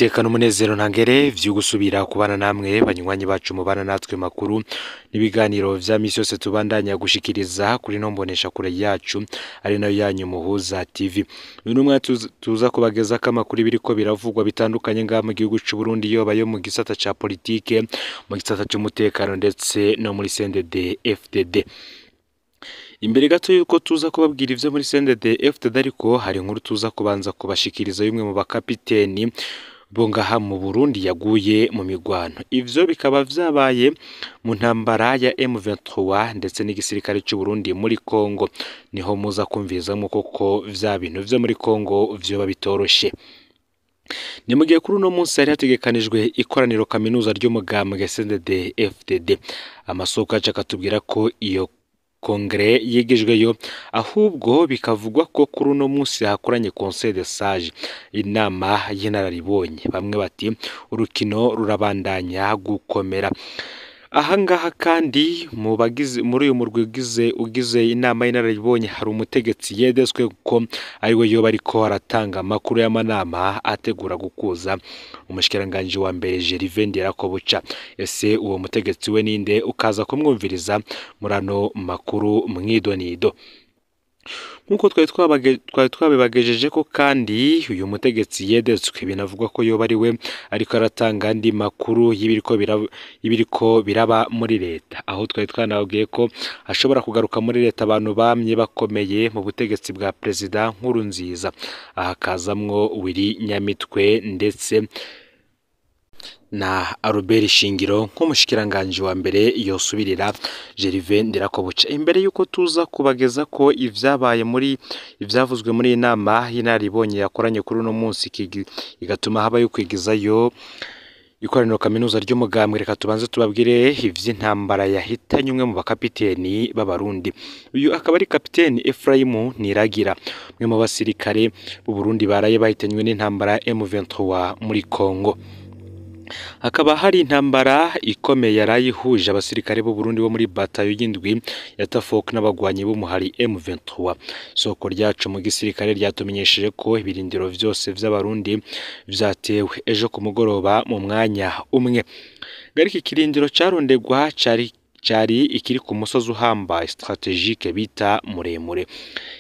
Niteka n'umunezero ntangere vyo gusubira kubana namwe banywanyi bacu mubana natwe makuru n'ibiganiro vya misi yose tubandanya gushikiriza kuri no mbonesha kure yacu ari nayo yanyu Muhuza TV. Uyu numwe tuza kubageza ko amakuru biriko biravugwa bitandukanye ngaha mu gihugu c'u Burundi, yoba yo mu gisata ca politike, mu gisata c'umutekano ndetse no muri CNDD FDD. Imbere gato yuko tuza kubabwira ivyo muri CNDD FDD, ariko hari inkuru tuza kubanza kubashikiriza y'umwe mu bakapiteni bo ngaha mu Burundi yaguye mu migwano. Ivyo bikaba vyabaye mu ntambara ya M23 ndetse n'igisirikare c'u Burundi muri Kongo. Niho muza kumvirizamwo koko vya bintu vyo muri Kongo vyoba bitoroshe. Ni mu gihe kuri uno munsi hari hategekanijwe ikoraniro kaminuza ry'umugambwe CNDD FDD. Amasoko yacu akatubwira ko iyo kongere yigijweyo, ahubwo bikavugwa ko kuri uno munsi hakoranye Conseil des Sages, inama y'inararibonye. Bamwe bati urukino rurabandanya gukomera. Ahangaha kandi mu bagize muri uyu murwi ugize inama y'inararibonye hari umutegetsi yedeswe ko ariwe yoba ariko aratanga amakuru y'amanama ategura gukuza umushikiranganji wa mbere Gervais Ndirakobuca. Ese uwo mutegetsi we ninde? Ukaza kumwumviriza murano makuru mwidonido. Nkuko twari twabibagejeje ko kandi uyu mutegetsi yedetswe binavugwa ko yoba ari we ariko aratanga andi makuru y'ibiriko biraba muri leta, aho twari twanababwiye ko ashobora kugaruka muri leta abantu bamye bakomeye mu butegetsi bwa Perezida Nkurunziza. Aha hakazamwo Willy Nyamitwe ndetse na Albert Shingiro nk'umushikiranganji wa mbere yosubirira Gervais Ndirakobuca. Imbere yuko tuza kubageza ko ivyabaye muri ivyavuzwe muri inama y'inararibonye yakoranye kuri uno munsi igatuma habayo kwigizayo ikoraniro kaminuza ry'umugambwe, reka tubanze tubabwire ivy'intambara yahitanye umwe mu bakapiteni b'Abarundi. Uyu akaba ari kapiteni Ephraim Niragira, umwe mu basirikare b'u Burundi baraye bahitanywe n'intambara M23 muri Kongo. Hakaba hari intambara ikomeye yarayihuje abasirikare b'u Burundi bo muri batayo y'indwi ya Tafok n'abagwanyi b'umuhari M23. Soko ryacu mu gisirikare ryatumenyesheje ko ibirindiro vyose vy'Abarundi vyatewe ejo ku mugoroba mu mwanya umwe. Gariki ikirindiro carondegwa cari ikiri ku musozi uhambaye strategique bita Muremure.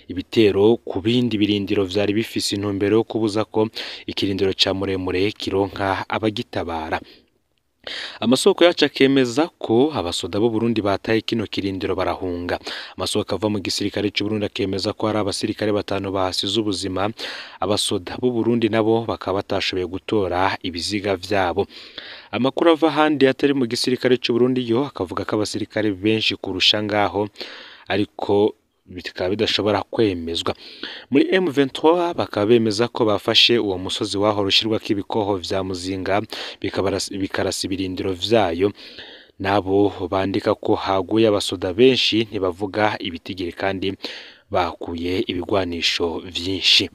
Ibitero ku bindi birindiro vyari bifise intumbero yo kubuza ko ikirindiro ca Muremure kironka abagitabara. Amasoko yacu akemeza ko abasoda b'u Burundi bataye kino kirindiro barahunga. Amasoko ava mu gisirikare c'u Burundi akemeza ko hari abasirikare batanu bahasize ubuzima, abasoda b'u Burundi nabo bakaba batashoboye gutora ibiziga vyabo. Amakuru ava ahandi atari mu gisirikare c'u Burundi yo akavuga ko abasirikare benshi kurusha ngaho, ariko bikaba bidashobora kwemezwa. Muri M23 bakaba bemeza ko bafashe uwo musozi wahora ushirwako ibikoho vya Muzinga bikarasa ibirindiro vyayo. Nabo bandika ko haguye abasoda benshi, ntibavuga ibitigiri kandi bakuye ibigwanisho vyinshi.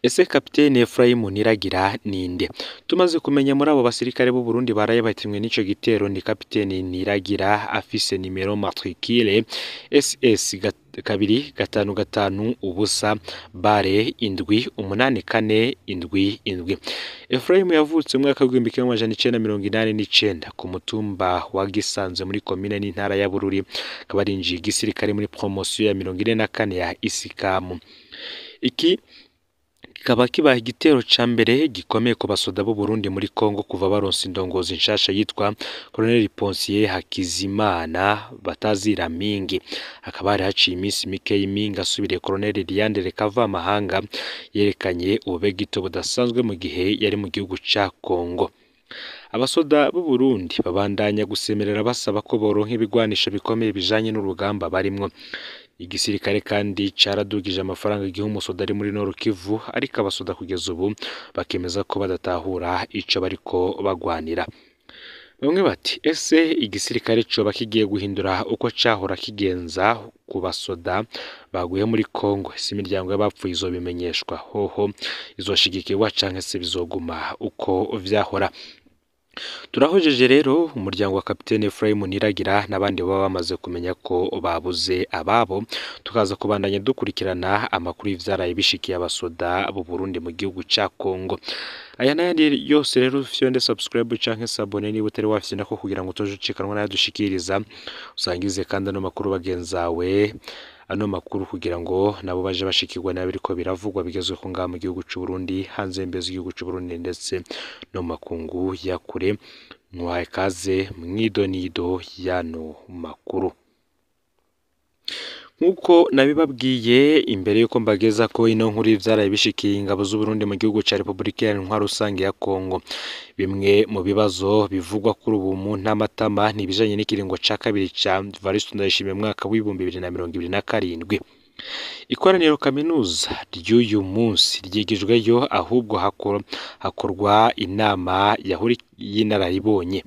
Ese kapiteni Ephraim Niragira ninde? Tumaze kumenya muri abo basirikare b'u Burundi baraye bahitanwe n'ico gitero ni kapiteni Niragira afise nimero matricule SS 255 0 bare 7 8 4 7 7. Ephraim yavutse mu mwaka w'igihumbi kimwe amajana icenda mirongo inani n'icenda ku mutumba wa Gisanze muri komine n'intara ya Bururi, akaba arinjiye igisirikare muri promotion ya 44 ya Isikamu. Iki kikaba kibaye igitero ca mbere gikomeye ku basoda b'u Burundi muri Kongo kuva baronse indongozi nshasha yitwa Colonel Ponsier Hakizimana batazira Mingi. Hakaba hari haciye iminsi mike y'Imingi asubiriye Colonel Liandre Kavamahanga yerekanye ububegito budasanzwe mu gihe yari mu gihugu ca Kongo. Abasoda b'u Burundi babandanya gusemerera basaba ko boronka ibigwanisho bikomeye bijanye n'urugamba barimwo. Igisirikare kandi caradugije amafaranga igihe umusoda ari muri Nord Kivu, ariko abasoda kugeza ubu bakemeza ko badatahura ico bariko bagwanira. Bamwe bati ese igisirikare coba kigiye guhindura uko cahora kigenza ku basoda baguye muri Kongo? Ese imiryango y'abapfuye izobimenyeshwa? Hoho izoshigikirwa canke se bizoguma uko vyahora? Turahojeje rero umuryango wa Kapitene Ephraim Niragira n'abandi baba bamaze kumenya ko babuze ababo, tukaza kubandanya dukurikirana amakuru y'ivyaraye bishikiye abasoda b'u Burundi mu gihugu ca Congo. Aya n'ayandi yose rero ufyonde subscribe canke s'abonner niba utari wafyonda ko kugira ngo utoje ucikanwa n'ayadushikiriza, usangize kandi ano makuru bagenzawe ano makuru kugira ngo nabo baje bashikirwa n'abiriko biravugwa bigezweho ngaha mu gihugu c'u Burundi, hanze y'imbibe z'igihugu c'u Burundi ndetse no mu makungu ya kure. Mwahaye ikaze mw'idonido y'ano makuru. Nk'uko nabibabwiye imbere y'uko mbageza ko ino nkuru y'ivyaraye bishikiye ingabo z'Uburundi mu gihugu ca Repubulika Iharanira Intwaro Rusange ya Kongo, bimwe mu bibazo bivugwa kuri ubu mu ntamatama ni ibijanye n'ikiringo ca kabiri ca Evariste Ndayishimiye mu mwaka w'2027. Ikoraniro kaminuza ry'uyu munsi ryigijweyo, ahubwo hakorwa inama y'inararibonye.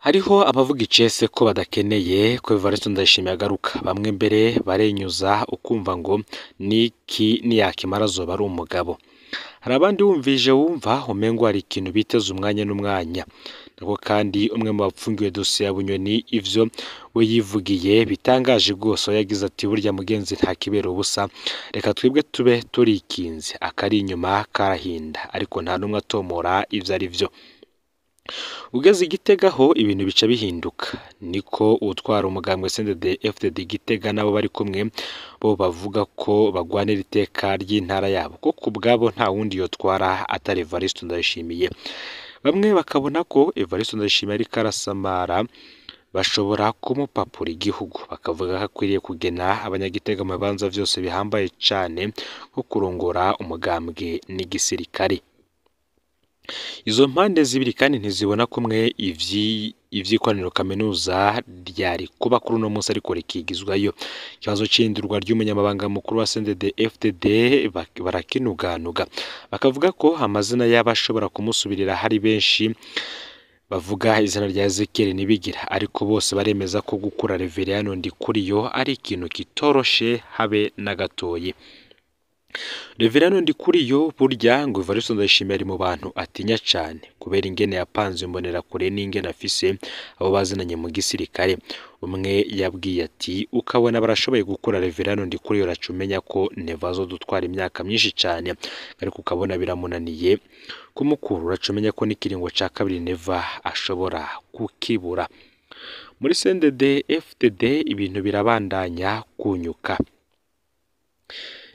Hariho abavuga icese ko badakeneye ko Evariste Ndayishimiye agaruka, bamwe mbere barenyuza ukumva ngo niki niyakimara azoba ari umugabo. Hari abandi wumvije wumva umengo hari ikintu biteze umwanya n'umwanya. Nako kandi umwe mu bapfungiwe dosiye ya Bunyoni ivyo we yivugiye bitangaje rwose, aho yagize ati burya mugenzi nta kibera ubusa, reka twebwe tube turikinze, akari inyuma karahinda, ariko nta n'umwe atomora ivyo ari vyo. Ugeze i Gitega ho ibintu bica bihinduka, niko uwutwara umugambwe CNDD-FDD Gitega nabo bari kumwe bo bavuga ko bagwanira iteka ry'intara yabo, ko ku bwabo nta wundi yotwara atari Evariste Ndayishimiye. Bamwe bakabona ko Evariste Ndayishimiye ariko arasamara, bashobora kumupapura igihugu, bakavuga ko akwiriye kugena abanyagitega mu bibanza vyose bihambaye cane nko kurongora umugambwe n'igisirikare. Izo mpande zibiri kandi ntizibona kumwe ivy'ikoraniro kaminuza ryari kuba kuri uno munsi ariko rikigizwayo. Ikibazo c'ihindurwa ry'umunyamabanga mukuru wa CNDD-FDD barakinuganuga, bakavuga ko amazina y'abashobora kumusubirira hari benshi bavuga izina rya Ezekiel Nibigira, ariko bose baremeza ko gukura Reveriyano Ndikuriyo ari ikintu kitoroshe habe na gatoyi. Reveriyano Ndikuriyo burya ngo Evariste Ndayishimiye ari mu bantu atinya cane kubera ingene yapanze imbonerakure n'ingene afise abo bazinanye mu gisirikare. Umwe yabwiye ati ukabona barashoboye gukura Reveriyano Ndikuriyo uraca umenya ko Neva azodutwara imyaka myinshi cane, ariko ukabona biramunaniye kumukura uraca umenya ko n'ikiringo ca kabiri Neva ashobora kukibura. Muri CNDD FDD ibintu birabandanya kunyuka.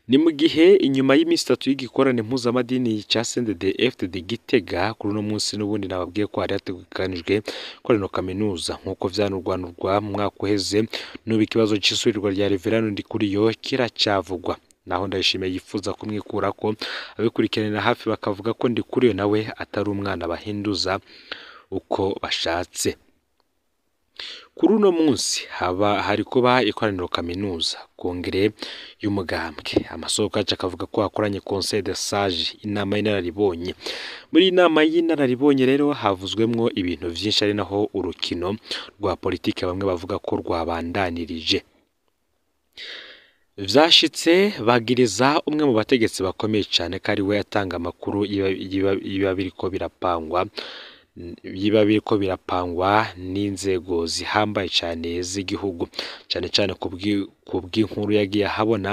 Ni mu gihe inyuma y'iminsi itatu y'igikorane mpuzamadini ca CNDD FDD Gitega, kuri uno munsi n'ubundi nababwiye ko hari hategekanijwe ikoraniro kaminuza nk'uko vyanurwanurwa mu mwaka uheze, n'ubu ikibazo c'isubirirwa rya Reveriyano Ndikuriyo kiracavugwa. Naho Ndayishimiye yifuza kumwikurako, abikurikiranira hafi bakavuga ko Ndikuriyo nawe atari umwana bahinduza uko bashatse. Kuri uno munsi haba hari kuba ikoraniro kaminuza kongere y'umugambwe. Amasoko yacu akavuga ko hakoranye Conseil des Sages, inama y'inararibonye. Muri iyi nama y'inararibonye rero havuzwemwo ibintu vyinshi, ari naho urukino rwa politike bamwe bavuga ko rwabandanirije. Vyashitse bagiriza umwe mu bategetsi bakomeye cane ko ari we atanga amakuru yiba biriko birapangwa n'inzego zihambaye cane z'igihugu, cane cane kubw'inkuru yagiye ahabona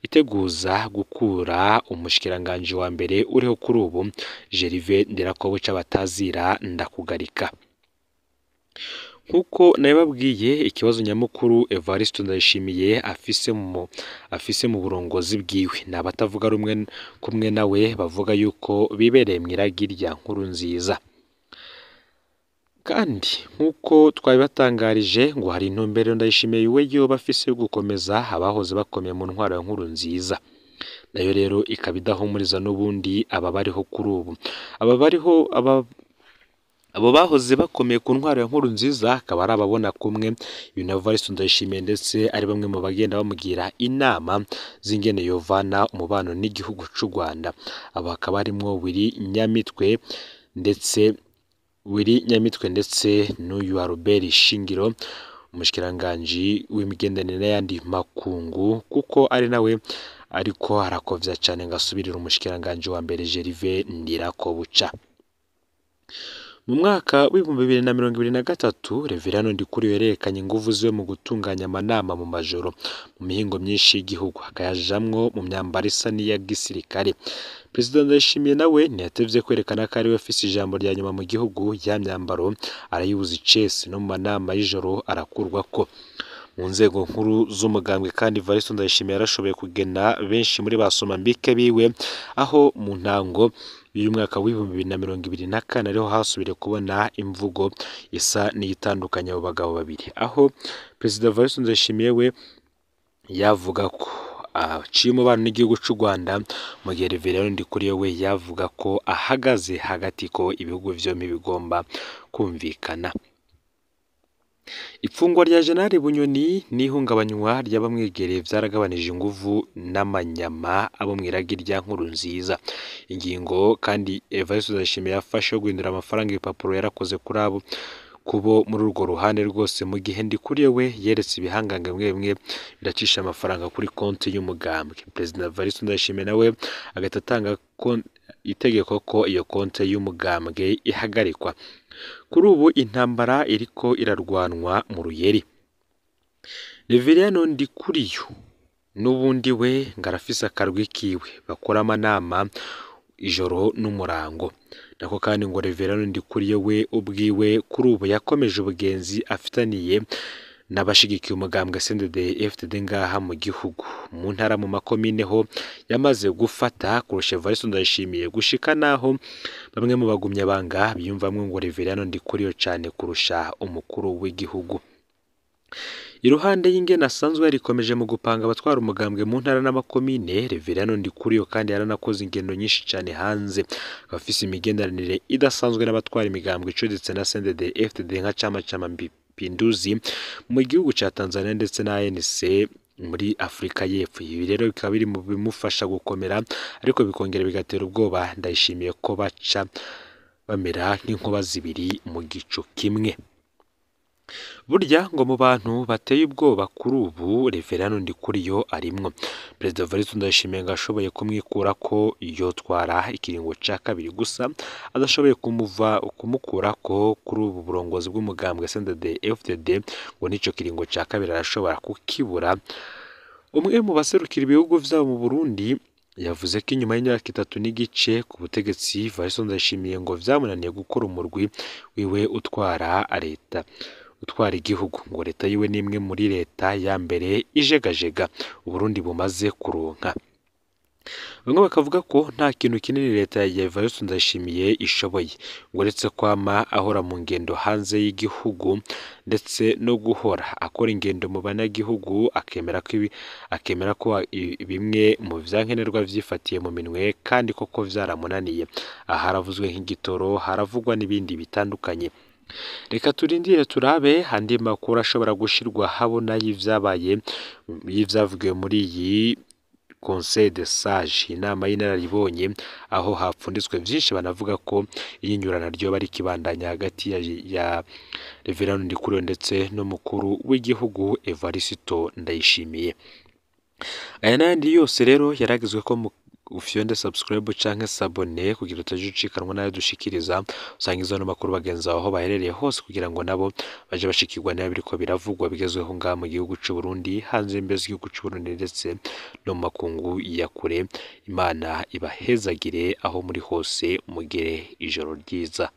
iteguza gukura umushikiranganji wa mbere uriho kuri ubu Gervais Ndirakobuca batazira ndakugarika. Nkuko nabibabwiye, ikibazo nyamukuru Evariste Ndayishimiye afise mu burongozi bwiwe ni abatavuga rumwe kumwe nawe bavuga yuko bibereye mw'iragi rya Nkurunziza. Kandi nkuko twabibatangarije ngo hari intumbero Ndayishimiye we yoba afise yo gukomeza abahoze bakomeye mu ntwaro ya Nkurunziza, nayo rero ikaba idahumuriza n'ubundi aba bariho kuri ubu. Aba bariho abo bahoze bakomeye ku ntwaro ya Nkurunziza akaba ari ababona kumwe ibintu Evariste Ndayishimiye, ndetse ari bamwe mu bagenda bamugira inama z'ingene yovana umubano n'igihugu c'u Rwanda. Abo hakaba harimwo Willy Nyamitwe ndetse n'uyu Albert Shingiro, umushikiranganji w'imigenderanire n'ayandi makungu, kuko ari nawe ariko arakovya cane ngo asubirire umushikiranganji wa mbere Gervais Ndirakobuca. Mu mwaka w'2023 Reveriyano Ndikuriyo yerekanye inguvu ziwe mu gutunganya amanama mu majoro mu mihingo myinshi y'igihugu, akayajamwo mu myambaro isa n'iya gisirikare. Perezida Ndayishimiye nawe ntiyatevye kwerekana ko ariwe afise ijambo rya nyuma mu gihugu, ya myambaro arayibuza icese no mu manama y'ijoro arakurwako. Mu nzego nkuru z'umugambwe kandi Evaristo Ndayishimiye yarashoboye kugena benshi muri ba somambike biwe, aho mu ntango y'uyu mwaka w'2024 ariho hasubiriye kubona imvugo isa n'iyitandukanya abo bagabo babiri, aho Perezida Evariste Ndayishimiye we yavuga ko aciye umubano n'igihugu c'u Rwanda, mu gihe Reveriyano Ndikuriyo we yavuga ko ahagaze hagati ko ibihugu vyompi bigomba kumvikana. Ifungwa rya Jenerali Bunyoni n'ihungabanywa ry'abamwegereye vyaragabanije inguvu n'amanyama abo mw'iragi rya Nkurunziza. Ingingo kandi Evariste Ndayishimiye yafashe yo guhindura amafaranga ibipapuro yarakoze kuri abo kubo muri urwo ruhande rwose, mu gihe Ndikuriyo we yeretse ibihangange bimwe bimwe biracisha amafaranga kuri konti y'umugambwe. Perezida Evariste Ndayishimiye nawe agahita atanga itegeko ko iyo konti y'umugambwe ihagarikwa. Kuri ubu intambara iriko irarwanwa mu ruyeri. Reveriyano Ndikuriyo n'ubundi we ngo arafise akarwi kiwe bakora amanama ijoro n'umurango. Nako kandi ngo Reveriyano Ndikuriyo we ubwiwe kuri ubu yakomeje ubugenzi afitaniye n'abashigikiye umugambwe CNDD-FDD ngaha mu gihugu. Mu ntara mu makomine ho yamaze gufata kurusha Evariste Ndayishimiye, gushika naho bamwe mu bagumyabanga biyumvamwo ngo Reveriyano Ndikuriyo cane kurusha umukuru w'igihugu. Iruhande y'ingene asanzwe yarikomeje mu gupanga abatwara umugambwe mu ntara n'amakomine, Reveriyano Ndikuriyo kandi yaranakoze ingendo nyinshi cane hanze, akaba afise imigenderanire idasanzwe n'abatwara imigambwe icuditse na CNDD-FDD nka Chama cha Mapinduzi mu gihugu ca Tanzania ndetse na ANC muri Afrika y'Epfo. Ibi rero bikaba biri mu bimufasha gukomera, ariko bikongera bigatera ubwoba Ndayishimiye ko baca bamera nk'inkuba zibiri mu gicu kimwe. Burya ngo mu bantu bateye ubwoba kuri ubu Reveriyano Ndikuriyo arimwo. Perezida Evariste Ndayishimiye ngo ashoboye kumwikurako yotwara ikiringo ca kabiri, gusa adashoboye kumukurako kuri ubu burongozi bw'umugambwe CNDD-FDD ngo n'ico kiringo ca kabiri arashobora kukibura. Umwe mu baserukira ibihugu vyabo mu Burundi yavuze ko inyuma y'imyaka 3 n'igice ku butegetsi Evariste Ndayishimiye ngo vyamunaniye gukora umurwi wiwe utwara leta utwara igihugu, ngo leta yiwe ni imwe muri leta ya mbere ijegajega Uburundi bumaze kuronka. Bamwe bakavuga ko nta kintu kinini leta ya Evariste Ndayishimiye ishoboye, ngo uretse kwama ahora mu ngendo hanze y'igihugu ndetse no guhora akora ingendo mu banyagihugu, akemera ko bimwe mu vyankenerwa vyifatiye mu minwe kandi koko vyaramunaniye. Aha haravuzwe nk'igitoro, haravugwa n'ibindi bitandukanye. Reka turindire turabe andi makuru ashobora gushirwa habona y'ivyabaye y'ivyavugiwe muri iyi Conseil des Sages, inama y'inararibonye, aho hapfunditswe vyinshi banavuga ko iyinyurana ryoba rikibandanya hagati ya Reveriyano Ndikuriyo ndetse n'umukuru w'igihugu Evariste Ndayishimiye. Aya n'ayandi yose rero yaragizwe ko ufyonde subscribe canke s'abonner kugira utaje ucikanwa n'ayo dushikiriza, usangiza ano makuru bagenzi bawe aho baherereye hose kugira ngo nabo baje bashikirwa niba biriko biravugwa bigezweho ngaha mu gihugu c'u Burundi, hanze y'imbibe z'igihugu c'u Burundi ndetse no mu makungu ya kure. Imana ibahezagire aho muri hose, mugire ijoro ryiza.